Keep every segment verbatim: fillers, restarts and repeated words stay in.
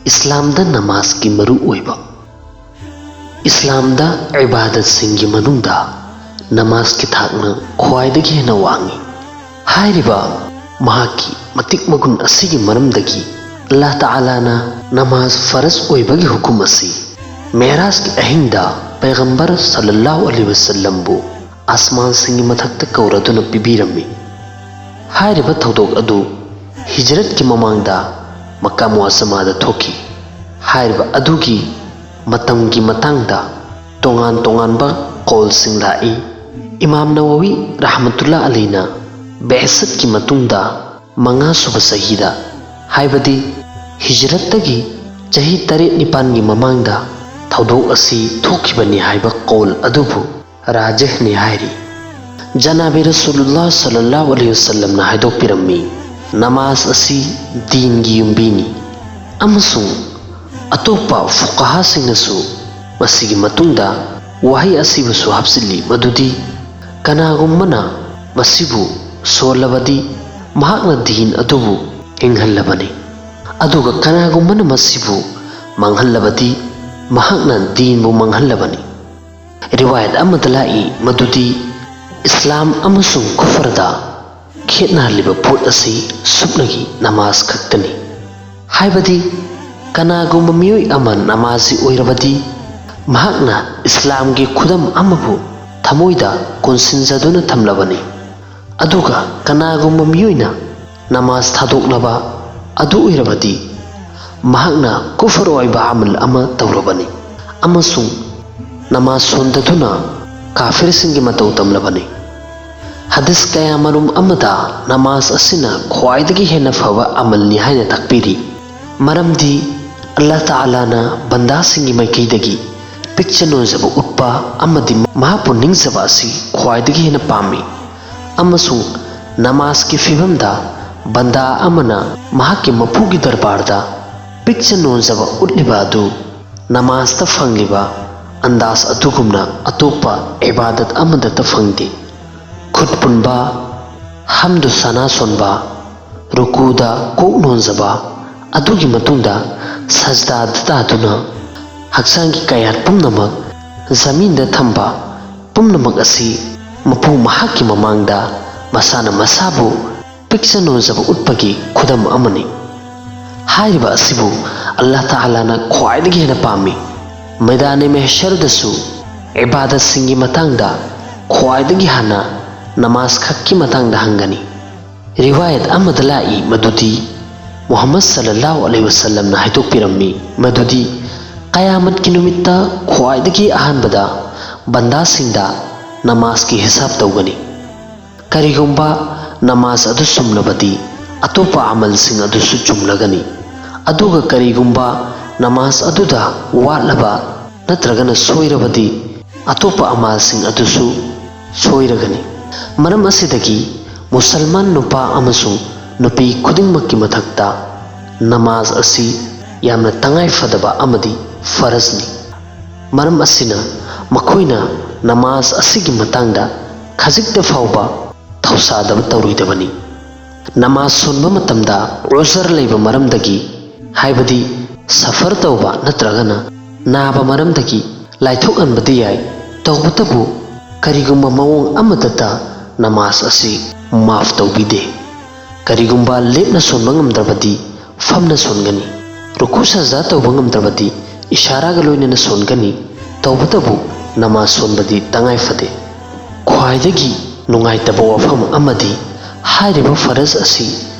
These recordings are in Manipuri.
ꯏꯁꯂꯥꯝꯗ ꯅꯃꯥꯖꯀꯤ ꯃꯔꯨ ꯑꯣꯏꯕ꯫ ꯏꯁꯂꯥꯝꯗ ꯏꯕꯥꯗꯠꯁꯤꯡꯒꯤ ꯃꯅꯨꯡꯗ ꯅꯃꯥꯖꯀꯤ ꯊꯥꯛꯅ ꯈ꯭ꯋꯥꯏꯗꯒꯤ ꯍꯦꯟꯅ ꯋꯥꯡꯏ꯫ ꯍꯥꯏꯔꯤꯕ ꯃꯍꯥꯛꯀꯤ ꯃꯇꯤꯛ ꯃꯒꯨꯟ ꯑꯁꯤꯒꯤ ꯃꯔꯝꯗꯒꯤ ꯑꯜꯂꯥꯍ ꯇꯥꯂꯥꯅ ꯅꯃꯥꯖ ꯐꯔꯖ ꯑꯣꯏꯕꯒꯤ ꯍꯨꯀꯨꯝ ꯑꯁꯤ ꯃꯦꯔꯥꯖꯀꯤ ꯑꯍꯤꯡꯗ ꯄꯩꯒꯝꯕꯔ ꯁꯜꯂꯜꯂꯥꯍꯨ ꯑꯂꯩꯍꯤ ꯋꯁꯜꯂꯝꯕꯨ ꯑꯁꯃꯥꯟꯁꯤꯡꯒꯤ ꯃꯊꯛꯇ ꯀꯧꯔꯗꯨꯅ ꯄꯤꯕꯤꯔꯝꯃꯤ꯫ ꯍꯥꯏꯔꯤꯕ ꯊꯧꯗꯣꯛ ꯑꯗꯨ ꯍꯤꯖꯔꯠꯀꯤ ꯃꯃꯥꯡꯗ ꯃꯛꯀꯥ ꯃꯨꯑꯖꯃꯥꯗ ꯊꯣꯛꯈꯤ꯫ ꯍꯥꯏꯔꯤꯕ ꯑꯗꯨꯒꯤ ꯃꯇꯝꯒꯤ ꯃꯇꯥꯡꯗ ꯇꯣꯉꯥꯟ ꯇꯣꯉꯥꯟꯕ ꯀꯧꯜꯁꯤꯡ ꯂꯥꯛꯏ꯫ ꯏꯃꯥꯝ ꯅꯋꯋꯤ ꯔꯍꯃꯇꯨꯜꯂꯥ ꯑꯂꯤꯅ ꯕꯦꯍꯁꯠꯀꯤ ꯃꯇꯨꯡꯗ ꯃꯉꯥꯁꯨꯕ ꯆꯍꯤꯗ, ꯍꯥꯏꯕꯗꯤ ꯍꯤꯖꯔꯠꯇꯒꯤ ꯆꯍꯤ ꯇꯔꯦꯠ ꯅꯤꯄꯥꯜꯒꯤ ꯃꯃꯥꯡꯗ ꯊꯧꯗꯣꯛ ꯑꯁꯤ ꯊꯣꯛꯈꯤꯕꯅꯤ ꯍꯥꯏꯕ ꯀꯧꯜ ꯑꯗꯨꯕꯨ ꯔꯥꯖꯤꯍꯅꯤ ꯍꯥꯏꯔꯤ꯫ ꯖꯅꯥꯕꯤ ꯔꯁꯨꯂꯨꯜꯂꯥꯍ ꯁꯜꯂꯜꯂꯥꯍꯨ ꯑꯂꯩꯍꯤ ꯋꯁꯜꯂꯝꯅ ꯍꯥꯏꯗꯣꯛꯄꯤꯔꯝꯃꯤ, ꯅꯃꯥꯖ ꯑꯁꯤ ꯗꯤꯟꯒꯤ ꯌꯨꯝꯕꯤꯅꯤ, ꯑꯃꯁꯨꯡ ꯑꯇꯣꯞꯄ ꯐꯨꯀꯥꯍꯥꯁꯤꯡꯅꯁꯨ ꯃꯁꯤꯒꯤ ꯃꯇꯨꯡꯗ ꯋꯥꯍꯩ ꯑꯁꯤꯕꯨꯁꯨ ꯍꯥꯞꯆꯤꯜꯂꯤ, ꯃꯗꯨꯗꯤ ꯀꯅꯥꯒꯨꯝꯕꯅ ꯃꯁꯤꯕꯨ ꯁꯣꯜꯂꯕꯗꯤ ꯃꯍꯥꯛꯅ ꯗꯤꯟ ꯑꯗꯨꯕꯨ ꯍꯤꯡꯍꯜꯂꯕꯅꯤ, ꯑꯗꯨꯒ ꯀꯅꯥꯒꯨꯝꯕꯅ ꯃꯁꯤꯕꯨ ꯃꯥꯡꯍꯜꯂꯕꯗꯤ ꯃꯍꯥꯛꯅ ꯗꯤꯟꯕꯨ ꯃꯥꯡꯍꯜꯂꯕꯅꯤ꯫ ꯔꯤꯋꯥꯌꯠ ꯑꯃꯗ ꯂꯥꯛꯏ ꯃꯗꯨꯗꯤ ꯏꯁꯂꯥꯝ ꯑꯃꯁꯨꯡ ꯀꯨꯐꯔꯗ ꯈꯦꯠꯅꯍꯜꯂꯤꯕ ꯄꯣꯠ ꯑꯁꯤ ꯁꯨꯞꯅꯒꯤ ꯅꯃꯥꯖ ꯈꯛꯇꯅꯤ꯫ ꯍꯥꯏꯕꯗꯤ ꯀꯅꯥꯒꯨꯝꯕ ꯃꯤꯑꯣꯏ ꯑꯃ ꯅꯃꯥꯖꯤ ꯑꯣꯏꯔꯕꯗꯤ ꯃꯍꯥꯛꯅ ꯏꯁꯂꯥꯝꯒꯤ ꯈꯨꯗꯝ ꯑꯃꯕꯨ ꯊꯃꯣꯏꯗ ꯀꯣꯟꯁꯤꯟꯖꯗꯨꯅ ꯊꯝꯂꯕꯅꯤ꯫ ꯑꯗꯨꯒ ꯀꯅꯥꯒꯨꯝꯕ ꯃꯤꯑꯣꯏꯅ ꯅꯃꯥꯖ ꯊꯥꯗꯣꯛꯂꯕ ꯑꯗꯨ ꯑꯣꯏꯔꯕꯗꯤ ꯃꯍꯥꯛꯅ ꯀꯨꯐꯔ ꯑꯣꯏꯕ ꯑꯃꯜ ꯑꯃ ꯇꯧꯔꯕꯅꯤ ꯑꯃꯁꯨꯡ ꯅꯃꯥꯖ ꯁꯣꯟꯗꯗꯨꯅ ꯀꯥꯐꯤꯔꯁꯤꯡꯒꯤ ꯃꯇꯧ ꯇꯝꯂꯕꯅꯤ꯫ ꯍꯗꯤꯁ ꯀꯌꯥꯃꯔꯨꯝ ꯑꯃꯗ ꯅꯃꯥꯖ ꯑꯁꯤꯅ ꯈ꯭ꯋꯥꯏꯗꯒꯤ ꯍꯦꯟꯅ ꯐꯕ ꯑꯃꯜꯅꯤ ꯍꯥꯏꯅ ꯇꯥꯛꯄꯤꯔꯤ꯫ ꯃꯔꯝꯗꯤ ꯑꯜꯂꯥꯍ ꯇꯥꯂꯥꯅ ꯕꯟꯗꯥꯁꯤꯡꯒꯤ ꯃꯥꯏꯀꯩꯗꯒꯤ ꯄꯤꯛꯆ ꯅꯣꯟꯖꯕ ꯎꯠꯄ ꯑꯃꯗꯤ ꯃꯍꯥꯛꯄꯨ ꯅꯤꯡꯖꯕ ꯑꯁꯤ ꯈ꯭ꯋꯥꯏꯗꯒꯤ ꯍꯦꯟꯅ ꯄꯥꯝꯃꯤ, ꯑꯃꯁꯨꯡ ꯅꯃꯥꯖꯀꯤ ꯐꯤꯕꯝꯗ ꯕꯟꯗꯥ ꯑꯃꯅ ꯃꯍꯥꯛꯀꯤ ꯃꯄꯨꯒꯤ ꯗꯔꯕꯥꯔꯗ ꯄꯤꯛꯆ ꯅꯣꯟꯖꯕ ꯎꯠꯂꯤꯕ ꯑꯗꯨ ꯅꯃꯥꯖꯇ ꯐꯪꯂꯤꯕ ꯑꯟꯗꯥꯖ ꯑꯗꯨꯒꯨꯝꯅ ꯑꯇꯣꯞꯄ ꯏꯕꯥꯗꯠ ꯑꯃꯗꯇ ꯐꯪꯗꯦ꯫ ꯈꯨꯠ ꯄꯨꯟꯕ, ꯍꯝꯗꯨ ꯁꯅꯥ ꯁꯣꯟꯕ, ꯔꯨꯀꯨꯗ ꯀꯣꯛ ꯅꯣꯟꯖꯕ, ꯑꯗꯨꯒꯤ ꯃꯇꯨꯡꯗ ꯁꯖꯗꯥꯗ ꯇꯥꯗꯨꯅ ꯍꯛꯆꯥꯡꯒꯤ ꯀꯌꯥꯠ ꯄꯨꯝꯅꯃꯛ, ꯖꯃꯤꯟꯗ ꯊꯝꯕ ꯄꯨꯝꯅꯃꯛ ꯑꯁꯤ ꯃꯄꯨ ꯃꯍꯥꯛꯀꯤ ꯃꯃꯥꯡꯗ ꯃꯁꯥꯅ ꯃꯁꯥꯕꯨ ꯄꯤꯛꯆ ꯅꯣꯟꯖꯕ ꯎꯠꯄꯒꯤ ꯈꯨꯗꯝ ꯑꯃꯅꯤ꯫ ꯍꯥꯏꯔꯤꯕ ꯑꯁꯤꯕꯨ ꯑꯜꯂꯥꯍ ꯇꯥꯂꯥꯅ ꯈ꯭ꯋꯥꯏꯗꯒꯤ ꯍꯦꯟꯅ ꯄꯥꯝꯃꯤ꯫ ꯃꯩꯗꯥꯅꯦ ꯃꯦꯍꯁꯔꯗꯁꯨ ꯏꯕꯥꯗꯠꯁꯤꯡꯒꯤ ꯃꯇꯥꯡꯗ ꯈ꯭ꯋꯥꯏꯗꯒꯤ ꯍꯥꯟꯅ ꯅꯃꯥꯖ ꯈꯛꯀꯤ ꯃꯇꯥꯡꯗ ꯍꯪꯒꯅꯤ꯫ ꯔꯤꯋꯥꯌꯠ ꯑꯃꯗ ꯂꯥꯛꯏ ꯃꯗꯨꯗꯤ ꯃꯨꯍꯝꯃꯗ ꯁꯜꯂꯜꯂꯥꯍꯨ ꯑꯂꯩꯍꯤ ꯋꯁꯜꯂꯝꯅ ꯍꯥꯏꯗꯣꯛꯄꯤꯔꯝꯃꯤ ꯃꯗꯨꯗꯤ ꯀꯌꯥꯃꯠꯀꯤ ꯅꯨꯃꯤꯠꯇ ꯈ꯭ꯋꯥꯏꯗꯒꯤ ꯑꯍꯥꯟꯕꯗ ꯕꯟꯗꯥꯁꯤꯡꯗ ꯅꯃꯥꯖꯀꯤ ꯍꯤꯁꯥꯕ ꯇꯧꯒꯅꯤ꯫ ꯀꯔꯤꯒꯨꯝꯕ ꯅꯃꯥꯖ ꯑꯗꯨ ꯆꯨꯝꯂꯕꯗꯤ ꯑꯇꯣꯞꯄ ꯑꯃꯜꯁꯤꯡ ꯑꯗꯨꯁꯨ ꯆꯨꯝꯂꯒꯅꯤ꯫ ꯑꯗꯨꯒ ꯀꯔꯤꯒꯨꯝꯕ ꯅꯃꯥꯖ ꯑꯗꯨꯗ ꯋꯥꯠꯂꯕ ꯅꯠꯇ꯭ꯔꯒꯅ ꯁꯣꯏꯔꯕꯗꯤ ꯑꯇꯣꯞꯄ ꯑꯃꯥꯜꯁꯤꯡ ꯑꯗꯨꯁꯨ ꯁꯣꯏꯔꯒꯅꯤ꯫ ꯃꯔꯝ ꯑꯁꯤꯗꯒꯤ ꯃꯨꯁꯜꯃꯥꯟ ꯅꯨꯄꯥ ꯑꯃꯁꯨꯡ ꯅꯨꯄꯤ ꯈꯨꯗꯤꯡꯃꯛꯀꯤ ꯃꯊꯛꯇ ꯅꯃꯥꯖ ꯑꯁꯤ ꯌꯥꯝꯅ ꯇꯉꯥꯏ ꯐꯗꯕ ꯑꯃꯗꯤ ꯐꯔꯖꯅꯤ꯫ ꯃꯔꯝ ꯑꯁꯤꯅ ꯃꯈꯣꯏꯅ ꯅꯃꯥꯖ ꯑꯁꯤꯒꯤ ꯃꯇꯥꯡꯗ ꯈꯖꯤꯛꯇ ꯐꯥꯎꯕ ꯊꯧꯁꯥꯗꯕ ꯇꯧꯔꯣꯏꯗꯕꯅꯤ꯫ ꯅꯃꯥꯖ ꯁꯣꯟꯕ ꯃꯇꯝꯗ ꯎꯖꯔ ꯂꯩꯕ ꯃꯔꯝꯗꯒꯤ, ꯍꯥꯏꯕꯗꯤ ꯁꯐꯔ ꯇꯧꯕ ꯅꯠꯇ꯭ꯔꯒꯅ ꯅꯥꯕ ꯃꯔꯝꯗꯒꯤ ꯂꯥꯏꯊꯣꯛꯍꯟꯕꯗꯤ ꯌꯥꯏ꯫ ꯇꯧꯕꯇꯕꯨ ꯀꯔꯤꯒꯨꯝꯕ ꯃꯑꯣꯡ ꯑꯃꯗꯇ ꯅꯃꯥꯖ ꯑꯁꯤ ꯃꯥꯐ ꯇꯧꯕꯤꯗꯦ꯫ ꯀꯔꯤꯒꯨꯝꯕ ꯂꯦꯞꯅ ꯁꯣꯟꯕ ꯉꯝꯗ꯭ꯔꯕꯗꯤ ꯐꯝꯅ ꯁꯣꯟꯒꯅꯤ꯫ ꯔꯨꯀꯨ ꯁꯖꯗꯥ ꯇꯧꯕ ꯉꯝꯗ꯭ꯔꯕꯗꯤ ꯏꯁꯥꯔꯥꯒ ꯂꯣꯏꯅꯅ ꯁꯣꯟꯒꯅꯤ꯫ ꯇꯧꯕꯇꯕꯨ ꯅꯃꯥꯖ ꯁꯣꯟꯕꯗꯤ ꯇꯉꯥꯏ ꯐꯗꯦ꯫ ꯈ꯭ꯋꯥꯏꯗꯒꯤ ꯅꯨꯡꯉꯥꯏꯇꯕ ꯋꯥꯐꯝ ꯑꯃꯗꯤ ꯍꯥꯏꯔꯤꯕ ꯐꯔꯖ ꯑꯁꯤ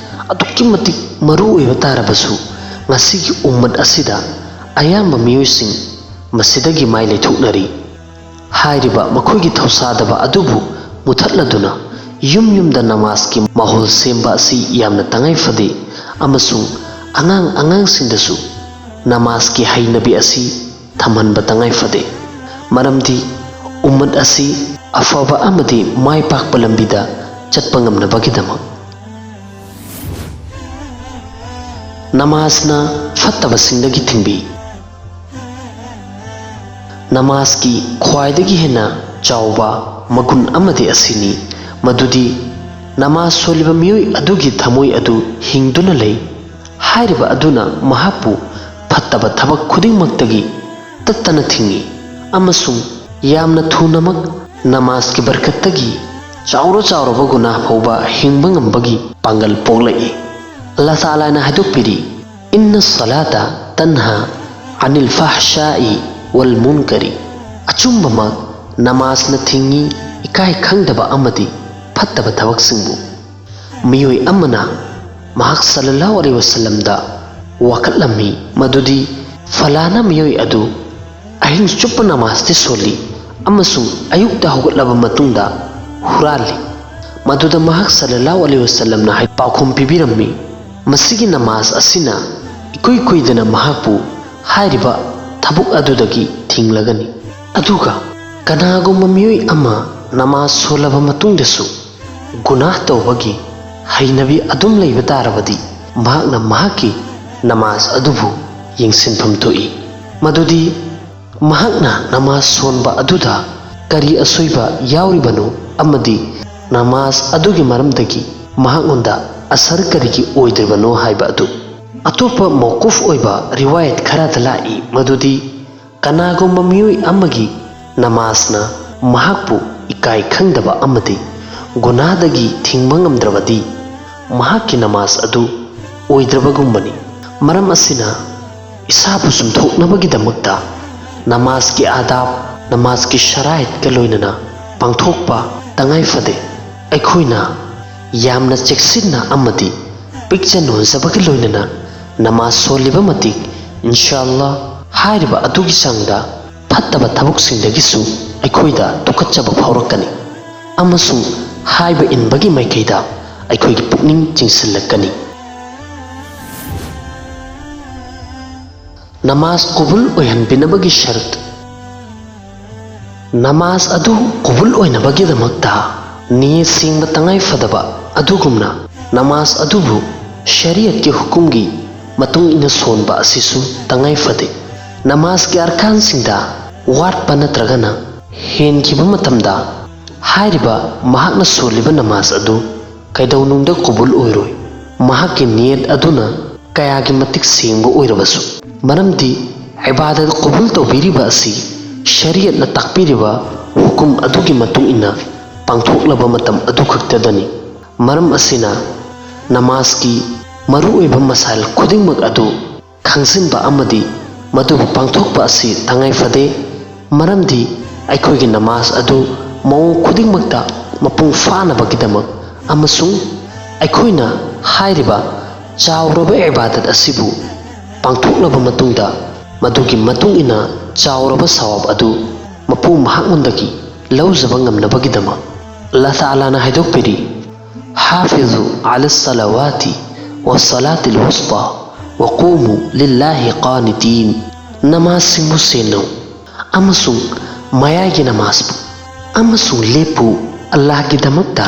ꯑꯗꯨꯛꯀꯤ ꯃꯇꯤꯛ ꯃꯔꯨ ꯑꯣꯏꯕ ꯇꯥꯔꯕꯁꯨ ꯉꯁꯤꯒꯤ ꯎꯝꯃꯠ ꯑꯁꯤꯗ ꯑꯌꯥꯝꯕ ꯃꯤꯑꯣꯏꯁꯤꯡ ꯃꯁꯤꯗꯒꯤ ꯃꯥꯏ ꯂꯩꯊꯣꯛꯅꯔꯤ꯫ ꯍꯥꯏꯔꯤꯕ ꯃꯈꯣꯏꯒꯤ ꯊꯧꯁꯥꯗꯕ ꯑꯗꯨꯕꯨ ꯃꯨꯊꯠꯂꯗꯨꯅ ꯌꯨꯝ ꯌꯨꯝꯗ ꯅꯃꯥꯖꯀꯤ ꯃꯥꯍꯣꯜ ꯁꯦꯝꯕ ꯑꯁꯤ ꯌꯥꯝꯅ ꯇꯉꯥꯏ ꯐꯗꯦ ꯑꯃꯁꯨꯡ ꯑꯉꯥꯡ ꯑꯉꯥꯡꯁꯤꯡꯗꯁꯨ ꯅꯃꯥꯖꯀꯤ ꯍꯩꯅꯕꯤ ꯑꯁꯤ ꯊꯝꯍꯟꯕ ꯇꯉꯥꯏ ꯐꯗꯦ꯫ ꯃꯔꯝꯗꯤ ꯎꯝꯃꯠ ꯑꯁꯤ ꯑꯐꯕ ꯑꯃꯗꯤ ꯃꯥꯏ ꯄꯥꯛꯄ ꯂꯝꯕꯤꯗ ꯆꯠꯄ ꯉꯝꯅꯕꯒꯤꯗꯃꯛ꯫ ꯅꯃꯥꯖꯅ ꯐꯠꯇꯕꯁꯤꯡꯗꯒꯤ ꯊꯤꯡꯕꯤ꯫ ꯅꯃꯥꯖꯀꯤ ꯈ꯭ꯋꯥꯏꯗꯒꯤ ꯍꯦꯟꯅ ꯆꯥꯎꯕ ꯃꯒꯨꯟ ꯑꯃꯗꯤ ꯑꯁꯤꯅꯤ, ꯃꯗꯨꯗꯤ ꯅꯃꯥꯖ ꯁꯣꯜꯂꯤꯕ ꯃꯤꯑꯣꯏ ꯑꯗꯨꯒꯤ ꯊꯃꯣꯏ ꯑꯗꯨ ꯍꯤꯡꯗꯨꯅ ꯂꯩ꯫ ꯍꯥꯏꯔꯤꯕ ꯑꯗꯨꯅ ꯃꯍꯥꯛꯄꯨ ꯐꯠꯇꯕ ꯊꯕꯛ ꯈꯨꯗꯤꯡꯃꯛꯇꯒꯤ ꯇꯠꯇꯅ ꯊꯤꯡꯏ ꯑꯃꯁꯨꯡ ꯌꯥꯝꯅ ꯊꯨꯅꯃꯛ ꯅꯃꯥꯖꯀꯤ ꯕꯔꯀꯠꯇꯒꯤ ꯆꯥꯎꯔ ꯆꯥꯎꯔꯕ ꯒꯨꯅꯥ ꯐꯥꯎꯕ ꯍꯤꯡꯕ ꯉꯝꯕꯒꯤ ꯄꯥꯡꯒꯜ ꯄꯣꯛꯂꯛꯏ꯫ ꯑꯜꯂꯥꯍ ꯇꯥꯂꯥꯅ ꯍꯥꯏꯗꯣꯛꯄꯤꯔꯤ, "ꯏꯟꯅ ꯁꯂꯥꯇ ꯇꯟꯍꯥ ꯑꯅꯤꯜ ꯐꯥꯍꯁꯥꯏ ꯋꯜ ꯃꯨꯟꯀꯔꯤ"꯫ ꯑꯆꯨꯝꯕꯃꯛ ꯅꯃꯥꯖꯅ ꯊꯤꯡꯏ ꯏꯀꯥꯏ ꯈꯪꯗꯕ ꯑꯃꯗꯤ ꯐꯠꯇꯕ ꯊꯕꯛꯁꯤꯡꯕꯨ꯫ ꯃꯤꯑꯣꯏ ꯑꯃꯅ ꯃꯍꯥꯛ ꯁꯜꯂꯜꯂꯥꯍꯨ ꯑꯂꯩꯍꯤ ꯋꯁꯜꯂꯝꯗ ꯋꯥꯀꯠꯂꯝꯃꯤ ꯃꯗꯨꯗꯤ ꯐꯂꯥꯅ ꯃꯤꯑꯣꯏ ꯑꯗꯨ ꯑꯍꯤꯡ ꯆꯨꯞꯄ ꯅꯃꯥꯖꯇꯤ ꯁꯣꯜꯂꯤ ꯑꯃꯁꯨꯡ ꯑꯌꯨꯛꯇ ꯍꯧꯒꯠꯂꯕ ꯃꯇꯨꯡꯗ ꯍꯨꯔꯥꯜꯂꯤ꯫ ꯃꯗꯨꯗ ꯃꯍꯥꯛ ꯁꯜꯂꯜꯂꯥꯍꯨ ꯑꯂꯩꯍꯤ ꯋꯁꯜꯂꯝꯅ ꯍꯥꯏ-, ꯄꯥꯎꯈꯨꯝ ꯄꯤꯕꯤꯔꯝꯃꯤ, "ꯃꯁꯤꯒꯤ ꯅꯃꯥꯖ ꯑꯁꯤꯅ ꯏꯀꯨꯏ ꯀꯨꯏꯗꯅ ꯃꯍꯥꯛꯄꯨ ꯍꯥꯏꯔꯤꯕ ꯊꯕꯛ ꯑꯗꯨꯗꯒꯤ ꯊꯤꯡꯂꯒꯅꯤ"꯫ ꯑꯗꯨꯒ ꯀꯅꯥꯒꯨꯝꯕ ꯃꯤꯑꯣꯏ ꯑꯃ ꯅꯃꯥꯖ ꯁꯣꯜꯂꯕ ꯃꯇꯨꯡꯗꯁꯨ ꯒꯨꯅꯥꯍ ꯇꯧꯕꯒꯤ ꯍꯩꯅꯕꯤ ꯑꯗꯨꯝ ꯂꯩꯕ ꯇꯥꯔꯕꯗꯤ, ꯃꯍꯥꯛꯅ ꯃꯍꯥꯛꯀꯤ ꯅꯃꯥꯖ ꯑꯗꯨꯕꯨ ꯌꯦꯡꯁꯤꯟꯐꯝ ꯊꯣꯛꯏ꯫ ꯃꯗꯨꯗꯤ ꯃꯍꯥꯛꯅ ꯅꯃꯥꯖ ꯁꯣꯟꯕ ꯑꯗꯨꯗ ꯀꯔꯤ ꯑꯁꯣꯏꯕ ꯌꯥꯎꯔꯤꯕꯅꯣ ꯑꯃꯗꯤ ꯅꯃꯥꯖ ꯑꯗꯨꯒꯤ ꯃꯔꯝꯗꯒꯤ ꯃꯍꯥꯛꯉꯣꯟꯗ ꯑꯁꯔ ꯀꯔꯤꯒꯤ ꯑꯣꯏꯗ꯭ꯔꯤꯕꯅꯣ ꯍꯥꯏꯕ ꯑꯗꯨ꯫ ꯑꯇꯣꯞꯄ ꯃꯧꯀꯨꯐ ꯑꯣꯏꯕ ꯔꯤꯋꯥꯌꯠ ꯈꯔꯗ ꯂꯥꯛꯏ ꯃꯗꯨꯗꯤ ꯀꯅꯥꯒꯨꯝꯕ ꯃꯤꯑꯣꯏ ꯑꯃꯒꯤ ꯅꯃꯥꯖꯅ ꯃꯍꯥꯛꯄꯨ ꯏꯀꯥꯏ ꯈꯪꯗꯕ ꯑꯃꯗꯤ ꯒꯨꯅꯥꯗꯒꯤ ꯊꯤꯡꯕ ꯉꯝꯗ꯭ꯔꯕꯗꯤ, ꯃꯍꯥꯛꯀꯤ ꯅꯃꯥꯖ ꯑꯗꯨ ꯑꯣꯏꯗ꯭ꯔꯕꯒꯨꯝꯕꯅꯤ꯫ ꯃꯔꯝ ꯑꯁꯤꯅ, ꯏꯁꯥꯕꯨ ꯆꯨꯝꯊꯣꯛꯅꯕꯒꯤꯗꯃꯛꯇ ꯅꯃꯥꯖꯀꯤ ꯑꯥꯗꯥꯕ, ꯅꯃꯥꯖꯀꯤ ꯁꯔꯥꯏꯠꯀ ꯂꯣꯏꯅꯅ ꯄꯥꯡꯊꯣꯛꯄ ꯇꯉꯥꯏ ꯐꯗꯦ꯫ ꯑꯩꯈꯣꯏꯅ ꯌꯥꯝꯅ ꯆꯦꯛꯁꯤꯟꯅ ꯑꯃꯗꯤ ꯄꯤꯛꯆ ꯅꯣꯟꯖꯕꯒ ꯂꯣꯏꯅꯅ ꯅꯃꯥꯖ ꯁꯣꯜꯂꯤꯕ ꯃꯇꯤꯛ, ꯏꯟꯁꯥ ꯑꯜꯂꯥꯍ, ꯍꯥꯏꯔꯤꯕ ꯑꯗꯨꯒꯤ ꯆꯥꯡꯗ ꯐꯠꯇꯕ ꯊꯕꯛꯁꯤꯡꯗꯒꯤꯁꯨ ꯑꯩꯈꯣꯏꯗ ꯇꯨꯀꯠꯆꯕ ꯐꯥꯎꯔꯛꯀꯅꯤ ꯑꯃꯁꯨꯡ ꯍꯥꯏꯕ ꯏꯟꯕꯒꯤ ꯃꯥꯏꯀꯩꯗ ꯑꯩꯈꯣꯏꯒꯤ ꯄꯨꯛꯅꯤꯡ ꯆꯤꯡꯁꯤꯜꯂꯛꯀꯅꯤ꯫ ꯅꯃꯥꯖ ꯀꯕꯨꯜ ꯑꯣꯏꯍꯟꯕꯤꯅꯕꯒꯤ ꯁꯔꯠ꯫ ꯅꯃꯥꯖ ꯑꯗꯨ ꯀꯕꯨꯜ ꯑꯣꯏꯅꯕꯒꯤꯗꯃꯛꯇ ꯅꯤꯌꯠ ꯁꯦꯡꯕ ꯇꯉꯥꯏ ꯐꯗꯕ ꯑꯗꯨꯒꯨꯝꯅ, ꯅꯃꯥꯖ ꯑꯗꯨꯕꯨ ꯁꯔꯤꯌꯠꯀꯤ ꯍꯨꯀꯨꯝꯒꯤ ꯃꯇꯨꯡ ꯏꯟꯅ ꯁꯣꯟꯕ ꯑꯁꯤꯁꯨ ꯇꯉꯥꯏ ꯐꯗꯦ꯫ ꯅꯃꯥꯖꯀꯤ ꯑꯔꯀꯥꯟꯁꯤꯡꯗ ꯋꯥꯠꯄ ꯅꯠꯇ꯭ꯔꯒꯅ ꯍꯦꯟꯈꯤꯕ ꯃꯇꯝꯗ, ꯍꯥꯏꯔꯤꯕ ꯃꯍꯥꯛꯅ ꯁꯣꯜꯂꯤꯕ ꯅꯃꯥꯖ ꯑꯗꯨ ꯀꯩꯗꯧꯅꯨꯡꯗ ꯀꯕꯨꯜ ꯑꯣꯏꯔꯣꯏ꯫ ꯃꯍꯥꯛꯀꯤ ꯅꯤꯌꯠ ꯑꯗꯨꯅ ꯀꯌꯥꯒꯤ ꯃꯇꯤꯛ ꯁꯦꯡꯕ ꯑꯣꯏꯔꯕꯁꯨ, ꯃꯔꯝꯗꯤ ꯏꯕꯥꯗꯠ ꯀꯕꯨꯜ ꯇꯧꯕꯤꯔꯤꯕ ꯑꯁꯤ ꯁꯔꯤꯌꯠꯅ ꯇꯥꯛꯄꯤꯔꯤꯕ ꯍꯨꯀꯨꯝ ꯑꯗꯨꯒꯤ ꯃꯇꯨꯡ ꯏꯟꯅ ꯄꯥꯡꯊꯣꯛꯂꯕ ꯃꯇꯝ ꯑꯗꯨ ꯈꯛꯇꯗꯅꯤ꯫ ꯃꯔꯝ ꯑꯁꯤꯅ ꯅꯃꯥꯖꯀꯤ ꯃꯔꯨꯑꯣꯏꯕ ꯃꯁꯥꯏꯜ ꯈꯨꯗꯤꯡꯃꯛ ꯑꯗꯨ ꯈꯪꯖꯤꯟꯕ ꯑꯃꯗꯤ ꯃꯗꯨꯕꯨ ꯄꯥꯡꯊꯣꯛꯄ ꯑꯁꯤ ꯇꯉꯥꯏ ꯐꯗꯦ, ꯃꯔꯝꯗꯤ ꯑꯩꯈꯣꯏꯒꯤ ꯅꯃꯥꯖ ꯑꯗꯨ ꯃꯑꯣꯡ ꯈꯨꯗꯤꯡꯃꯛꯇ ꯃꯄꯨꯡ ꯐꯥꯅꯕꯒꯤꯗꯃꯛ ꯑꯃꯁꯨꯡ ꯑꯩꯈꯣꯏꯅ ꯍꯥꯏꯔꯤꯕ ꯆꯥꯎꯔꯕ ꯏꯕꯥꯗꯠ ꯑꯁꯤꯕꯨ ꯄꯥꯡꯊꯣꯛꯂꯕ ꯃꯇꯨꯡꯗ ꯃꯗꯨꯒꯤ ꯃꯇꯨꯡ ꯏꯟꯅ ꯆꯥꯎꯔꯕ ꯁꯋꯥꯕ ꯑꯗꯨ ꯃꯄꯨ ꯃꯍꯥꯛꯉꯣꯟꯗꯒꯤ ꯂꯧꯖꯕ ꯉꯝꯅꯕꯒꯤꯗꯃꯛ꯫ ꯑꯜꯂꯥꯍ ꯇꯥꯂꯥꯅ ꯍꯥꯏꯗꯣꯛꯄꯤꯔꯤ, "ꯍꯥꯐꯤꯖꯨ ꯑꯂ ꯁꯂꯋꯥꯇꯤ ꯋ ꯁꯂꯥꯇꯤꯜ ꯋꯨꯁꯇꯥ ꯋ ꯀꯨꯃꯨ ꯂꯤꯜꯂꯥꯍꯤ ꯀꯥꯅꯤꯇꯤꯟ"꯫ ꯅꯃꯥꯖꯁꯤꯡꯕꯨ ꯁꯦꯟꯅꯧ ꯑꯃꯁꯨꯡ ꯃꯌꯥꯏꯒꯤ ꯅꯃꯥꯖꯕꯨ ꯑꯃꯁꯨꯡ ꯂꯦꯞꯄꯨ ꯑꯜꯂꯥꯍꯒꯤꯗꯃꯛꯇ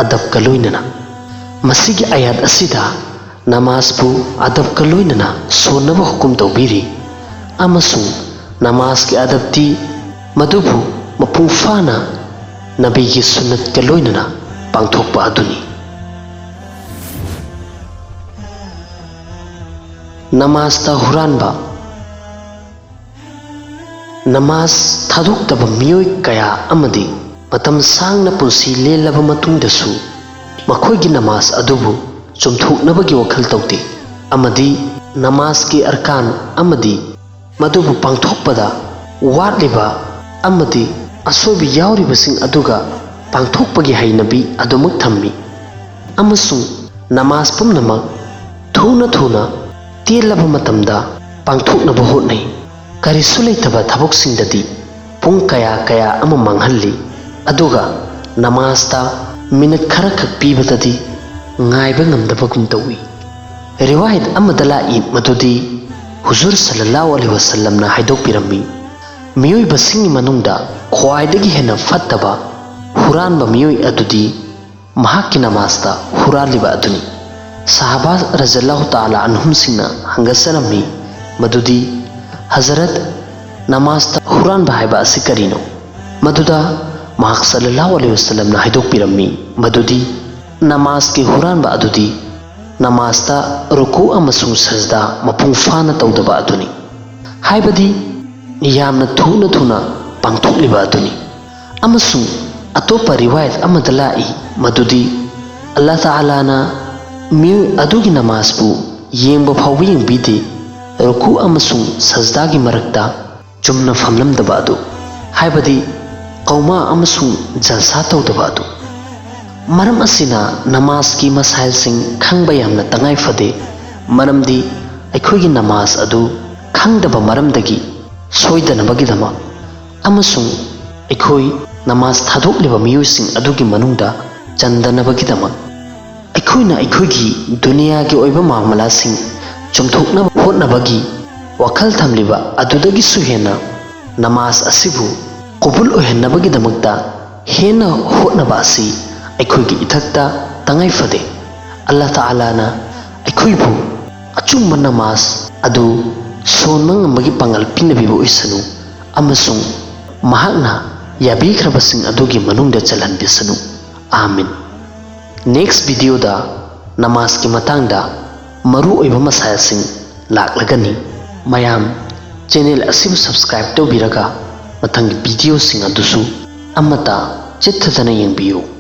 ꯑꯗꯕꯀ ꯂꯣꯏꯅꯅ꯫ ꯃꯁꯤꯒꯤ ꯑꯌꯥꯠ ꯑꯁꯤꯗ ꯅꯃꯥꯖꯕꯨ ꯑꯗꯕꯀ ꯂꯣꯏꯅꯅ ꯁꯣꯟꯅꯕ ꯍꯨꯀꯨꯝ ꯇꯧꯕꯤꯔꯤ, ꯑꯃꯁꯨꯡ ꯅꯃꯥꯖꯀꯤ ꯑꯗꯕꯇꯤ ꯃꯗꯨꯕꯨ ꯃꯄꯨꯡ ꯐꯥꯅ ꯅꯕꯤꯒꯤ ꯁꯨꯟꯅꯠꯀ ꯂꯣꯏꯅꯅ ꯄꯥꯡꯊꯣꯛꯄ ꯑꯗꯨꯅꯤ꯫ ꯅꯃꯥꯖꯇ ꯍꯨꯔꯥꯟꯕ꯫ ꯅꯃꯥꯖ ꯊꯥꯗꯣꯛꯇꯕ ꯃꯤꯑꯣꯏ ꯀꯌꯥ ꯑꯃꯗꯤ ꯃꯇꯝ ꯁꯥꯡꯅ ꯄꯨꯟꯁꯤ ꯂꯦꯜꯂꯕ ꯃꯇꯨꯡꯗꯁꯨ ꯃꯈꯣꯏꯒꯤ ꯅꯃꯥꯖ ꯑꯗꯨꯕꯨ ꯆꯨꯝꯊꯣꯛꯅꯕꯒꯤ ꯋꯥꯈꯜ ꯇꯧꯗꯦ ꯑꯃꯗꯤ ꯅꯃꯥꯖꯀꯤ ꯑꯔꯀꯥꯟ ꯑꯃꯗꯤ ꯃꯗꯨꯕꯨ ꯄꯥꯡꯊꯣꯛꯄꯗ ꯋꯥꯠꯂꯤꯕ ꯑꯃꯗꯤ ꯑꯁꯣꯏꯕ ꯌꯥꯎꯔꯤꯕꯁꯤꯡ ꯑꯗꯨꯒ ꯄꯥꯡꯊꯣꯛꯄꯒꯤ ꯍꯩꯅꯕꯤ ꯑꯗꯨꯃꯛ ꯊꯝꯃꯤ, ꯑꯃꯁꯨꯡ ꯅꯃꯥꯖ ꯄꯨꯝꯅꯃꯛ ꯊꯨꯅ ꯊꯨꯅ ꯇꯦꯜꯂꯕ ꯃꯇꯝꯗ ꯄꯥꯡꯊꯣꯛꯅꯕ ꯍꯣꯠꯅꯩ꯫ ꯀꯔꯤꯁꯨ ꯂꯩꯇꯕ ꯊꯕꯛꯁꯤꯡꯗꯗꯤ ꯄꯨꯡ ꯀꯌꯥ ꯀꯌꯥ ꯑꯃ ꯃꯥꯡꯍꯜꯂꯤ, ꯑꯗꯨꯒ ꯅꯃꯥꯖꯇ ꯃꯤꯅꯠ ꯈꯔꯈꯛ ꯄꯤꯕꯗꯗꯤ ꯉꯥꯏꯕ ꯉꯝꯗꯕꯒꯨꯝ ꯇꯧꯏ꯫ ꯔꯤꯋꯥꯌꯠ ꯑꯃꯗ ꯂꯥꯛꯏ ꯃꯗꯨꯗꯤ ꯍꯨꯖꯨꯔ ꯁꯜꯂꯜꯂꯥꯍꯨ ꯑꯂꯩꯍꯤ ꯋꯁꯜꯂꯝꯅ ꯍꯥꯏꯗꯣꯛꯄꯤꯔꯝꯃꯤ, "ꯃꯤꯑꯣꯏꯕꯁꯤꯡꯒꯤ ꯃꯅꯨꯡꯗ ꯈ꯭ꯋꯥꯏꯗꯒꯤ ꯍꯦꯟꯅ ꯐꯠꯇꯕ ꯍꯨꯔꯥꯟꯕ ꯃꯤꯑꯣꯏ ꯑꯗꯨꯗꯤ ꯃꯍꯥꯛꯀꯤ ꯅꯃꯥꯖꯇ ꯍꯨꯔꯥꯜꯂꯤꯕ ꯑꯗꯨꯅꯤ"꯫ ꯁꯍꯥꯕꯥ ꯔꯖꯜꯂꯥꯍꯨ ꯇꯥꯂꯥ ꯑꯟꯍꯨꯝꯁꯤꯡꯅ ꯍꯪꯒꯠꯆꯔꯝꯃꯤ ꯃꯗꯨꯗꯤ, "ꯍꯖꯔꯠ, ꯅꯃꯥꯖꯇ ꯍꯨꯔꯥꯟꯕ ꯍꯥꯏꯕ ꯑꯁꯤ ꯀꯔꯤꯅꯣ?" ꯃꯗꯨꯗ ꯃꯍꯥꯛ ꯁꯜꯂꯜꯂꯥꯍꯨ ꯑꯂꯩꯍꯤ ꯋꯁꯜꯂꯝꯅ ꯍꯥꯏꯗꯣꯛꯄꯤꯔꯝꯃꯤ ꯃꯗꯨꯗꯤ, "ꯅꯃꯥꯖꯀꯤ ꯍꯨꯔꯥꯟꯕ ꯑꯗꯨꯗꯤ ꯅꯃꯥꯖꯇ ꯔꯨꯀꯨ ꯑꯃꯁꯨꯡ ꯁꯖꯗꯥ ꯃꯄꯨꯡ ꯐꯥꯅ ꯇꯧꯗꯕ ꯑꯗꯨꯅꯤ, ꯍꯥꯏꯕꯗꯤ ꯌꯥꯝꯅ ꯊꯨꯅ ꯊꯨꯅ ꯄꯥꯡꯊꯣꯛꯂꯤꯕ ꯑꯗꯨꯅꯤ꯫ ꯑꯃꯁꯨꯡ ꯑꯇꯣꯞꯄ ꯔꯤꯋꯥꯌꯠ ꯑꯃꯗ ꯂꯥꯛꯏ ꯃꯗꯨꯗꯤ ꯑꯜꯂꯥꯍ ꯇꯥꯂꯥꯅ ꯃꯤꯑꯣꯏ ꯑꯗꯨꯒꯤ ꯅꯃꯥꯖꯄꯨ ꯌꯦꯡꯕ ꯐꯥꯎꯕ ꯌꯦꯡꯕꯤꯗꯦ, ꯔꯨꯀꯨ ꯑꯃꯁꯨꯡ ꯁꯖꯗꯥꯒꯤ ꯃꯔꯛꯇ ꯆꯨꯝꯅ ꯐꯝꯂꯝꯗꯕ ꯑꯗꯨ, ꯍꯥꯏꯕꯗꯤ ꯀꯧꯃꯥ ꯑꯃꯁꯨꯡ ꯖꯜꯁꯥ ꯇꯧꯗꯕ ꯑꯗꯨ꯫ ꯃꯔꯝ ꯑꯁꯤꯅ ꯅꯃꯥꯖꯀꯤ ꯃꯁꯥꯏꯜꯁꯤꯡ ꯈꯪꯕ ꯌꯥꯝꯅ ꯇꯉꯥꯏ ꯐꯗꯦ, ꯃꯔꯝꯗꯤ ꯑꯩꯈꯣꯏꯒꯤ ꯅꯃꯥꯖ ꯑꯗꯨ ꯈꯪꯗꯕ ꯃꯔꯝꯗꯒꯤ ꯁꯣꯏꯗꯅꯕꯒꯤꯗꯃꯛ ꯑꯃꯁꯨꯡ ꯑꯩꯈꯣꯏ ꯅꯃꯥꯖ ꯊꯥꯗꯣꯛꯂꯤꯕ ꯃꯤꯑꯣꯏꯁꯤꯡ ꯑꯗꯨꯒꯤ ꯃꯅꯨꯡꯗ ꯆꯟꯗꯅꯕꯒꯤꯗꯃꯛ꯫ ꯑꯩꯈꯣꯏꯅ ꯑꯩꯈꯣꯏꯒꯤ ꯗꯨꯅꯤꯌꯥꯒꯤ ꯑꯣꯏꯕ ꯃꯥꯃꯂꯥꯁꯤꯡ ꯆꯨꯝꯊꯣꯛꯅꯕ ꯍꯣꯠꯅꯕꯒꯤ ꯋꯥꯈꯜ ꯊꯝꯂꯤꯕ ꯑꯗꯨꯗꯒꯤꯁꯨ ꯍꯦꯟꯅ ꯅꯃꯥꯖ ꯑꯁꯤꯕꯨ ꯀꯕꯨꯜ ꯑꯣꯏꯍꯟꯅꯕꯒꯤꯗꯃꯛꯇ ꯍꯦꯟꯅ ꯍꯣꯠꯅꯕ ꯑꯁꯤ ꯑꯩꯈꯣꯏꯒꯤ ꯏꯊꯛꯇ ꯇꯉꯥꯏ ꯐꯗꯦ꯫ ꯑꯜꯂꯥꯍ ꯇꯥꯂꯥꯅ ꯑꯩꯈꯣꯏꯕꯨ ꯑꯆꯨꯝꯕ ꯅꯃꯥꯖ ꯑꯗꯨ ꯁꯣꯟꯕ ꯉꯝꯕꯒꯤ ꯄꯥꯡꯒꯜ ꯄꯤꯅꯕꯤꯕ ꯑꯣꯏꯁꯅꯨ, ꯑꯃꯁꯨꯡ ꯃꯍꯥꯛꯅ ꯌꯥꯕꯤꯈ꯭ꯔꯕꯁꯤꯡ ꯑꯗꯨꯒꯤ ꯃꯅꯨꯡꯗ ꯆꯜꯍꯟꯕꯤꯁꯅꯨ꯫ ꯑꯥꯃꯤꯟ꯫ ꯅꯦꯛꯁ ꯚꯤꯗꯤꯑꯣꯗ ꯅꯃꯥꯖꯀꯤ ꯃꯇꯥꯡꯗ ꯃꯔꯨ ꯑꯣꯏꯕ ꯃꯁꯥꯏꯜꯁꯤꯡ ꯂꯥꯛꯂꯒꯅꯤ꯫ ꯃꯌꯥꯝ ꯆꯦꯅꯦꯜ ꯑꯁꯤꯕꯨ ꯁꯕꯁꯀ꯭ꯔꯥꯏꯕ ꯇꯧꯕꯤꯔꯒ ꯃꯊꯪꯒꯤ ꯚꯤꯗꯤꯑꯣꯁꯤꯡ ꯑꯗꯨꯁꯨ ꯑꯃꯠꯇ ꯆꯤꯠꯊꯗꯅ ꯌꯦꯡꯕꯤꯌꯨ꯫